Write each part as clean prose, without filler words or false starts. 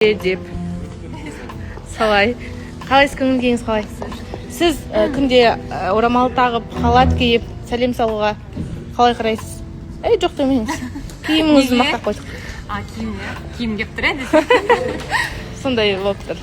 Деп солай. Қалайсыз, көңіл күйіңіз қалай? Сіз күнде орамал тағып, халат киіп сәлем салуға қалай қарайсыз? Ей, жоқ демеңіз, киіміңізді Неге? мақтап қойдық. А, киім, иә, киім келіп тұр, иә десе. Сондай болып тұр.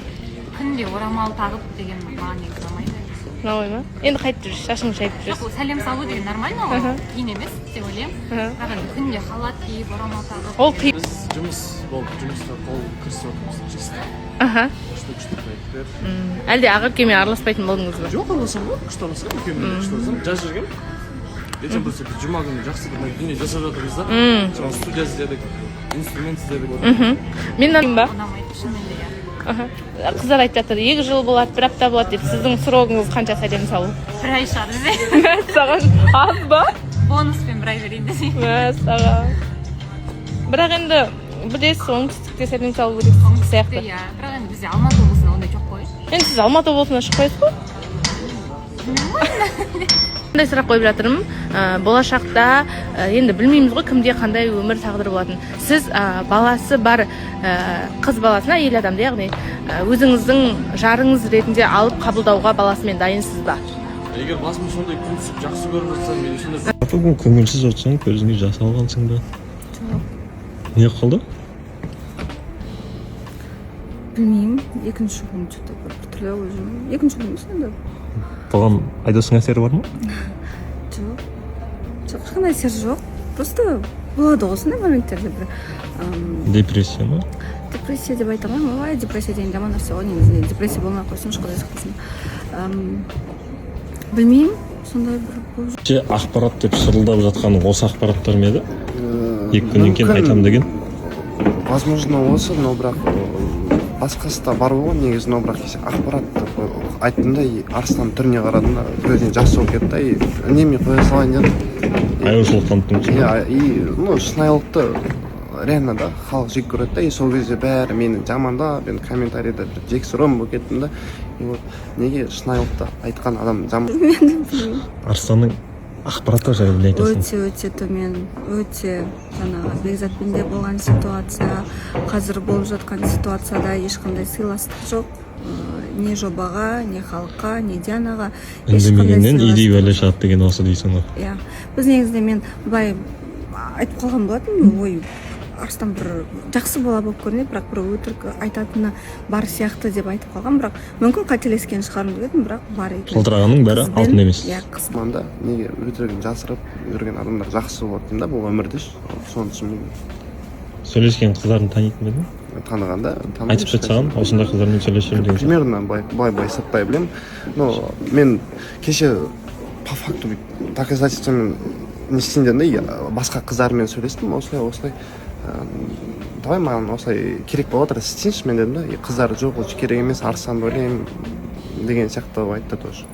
Күнде орамал тағып деген маған негізі ұнамайды. Ұнамай ма? Енді қайтып жүрсіз, шашыңызды жайып Жоқ, жүрсіз? Ол сәлем салу деген нормально ғой, қиын емес деп ойлаймын. Бірақ енді күнде халат киіп, орамал тағып Ол қиын. Біз жұмыс болып, жұмысқа қол кірісіп жатырмыз чисто. Күшті, күшті проекттер. Әлде Ақеркемен араласпайтын болдыңыз ба? Жоқ, араласамын ғой, күшті араласамын, екеуміз күшті араласамын. Жазып жібергенмін. Ертең просто біз жұма күні жақсы бір дүние жасап жатырмыз да. Соған студия іздедік, инструмент іздедік вот. Мен ба? Ұнамайды шынымен де, иә. Қыздар айтып жатыр, 2 жыл болады, бір апта болады деп. Сіздің срогыңыз қанша сәлем салу? Бір ай шығар десе. Мәссаған, аз ба? Бонуспен бір ай берейін десең. Мәссаған, бірақ енді білесіз, оңтүстікте сәлем салу керек сияқты. Иә, бірақ енді бізде, Алматы облысында ондай жоқ қой. Енді сіз Алматы облысынан шықпайсыз ғой. Мындай сұрақ қойып жатырмын: болашақта енді білмейміз ғой, кімде қандай өмір, тағдыр болатынын. Сіз баласы бар қыз баласын, әйел адамды, яғни өзіңіздің жарыңыз ретінде алып қабылдауға баласымен дайынсыз ба? Егер басыма сондай күн түсіп, жақсы көріп жатсам, мен сондай Бүгін көңілсіз отырсаң, көзіңе жас алғансың ба? Жоқ. Не қылды? Білмеймін, екінші күн че то біртүрлі өзім, екінші күн емес енді. Бұған Айдостың әсері бар ма? Жоқ, ешқандай әсер жоқ. Просто болады ғой сондай моменттерде бір Депрессия ма? Депрессия деп айта алмаймын. Ой, депрессия деген жаман нәрсе ғой негізінде. Депрессия болмай ақ қойсыншы, құдай сақтасын. Білмеймін, сондай бір болып. Кеше ақпарат деп шырылдап жатқан осы ақпараттар ма еді, 2 күннен кейін айтамын деген? Возможно, осы, но бірақ басқасы да бар болған негізі. Но бірақ кеше ақпарат деп айттым да, и Арыстан түріне қарадым да, көзіне жас болып кетті да, и үндемей қоя салайын дедім. Аяушылық таныттыңыз ба? Иә, и ну шынайылықты реально да халық жек көреді да. И сол кезде бәрі мені жамандап, енді комментарийда бір жексұрын болып кеттім да. И вот неге шынайылықты айтқан адам жаман? Арыстанның ақпараттар жайлы не айтасың? Өте, өте төмен, өте. Жаңағы Бекзатпен де болған ситуация, қазір болып жатқан ситуацияда ешқандай сыйластық жоқ. Не жобаға, не халыққа, не Дианаға ешқандай Үндемегеннен үйдей сыйластық бәле жоқ. шығады деген осы дейсің ғой. Иә, біз негізінде, мен былай айтып қалған болатынмын: ой, Арыстан бір жақсы бала болып көрінеді, бірақ бір өтірік айтатыны бар сияқты деп айтып қалған. Бірақ мүмкін қателескен шығармын деп едім, бірақ бар екен. Жылтырағанның бәрі алтын емес. Иә, қыз Да, неге өтірігін жасырып жүрген адамдар жақсы болады деймін да бұл өмірде ше. Соны түсінбеймін. Сөйлескен қыздарын танитын ба едің? Танығанда танимын. Айтып жатсаған, осындай қыздармен сөйлесемін деген сияқты. Примерно былай, былай, былай сырттай білемін. Но мен кеше по факту бүйтіп доказательствомен не істейін дедім да, и басқа қыздармен сөйлестім осылай, осылай, давай, маған осылай керек болып жатыр, істейінші мен дедім да. И қыздар: жоқ, ол керек емес, Арыстанды ойлаймын деген сияқты айтты тоже.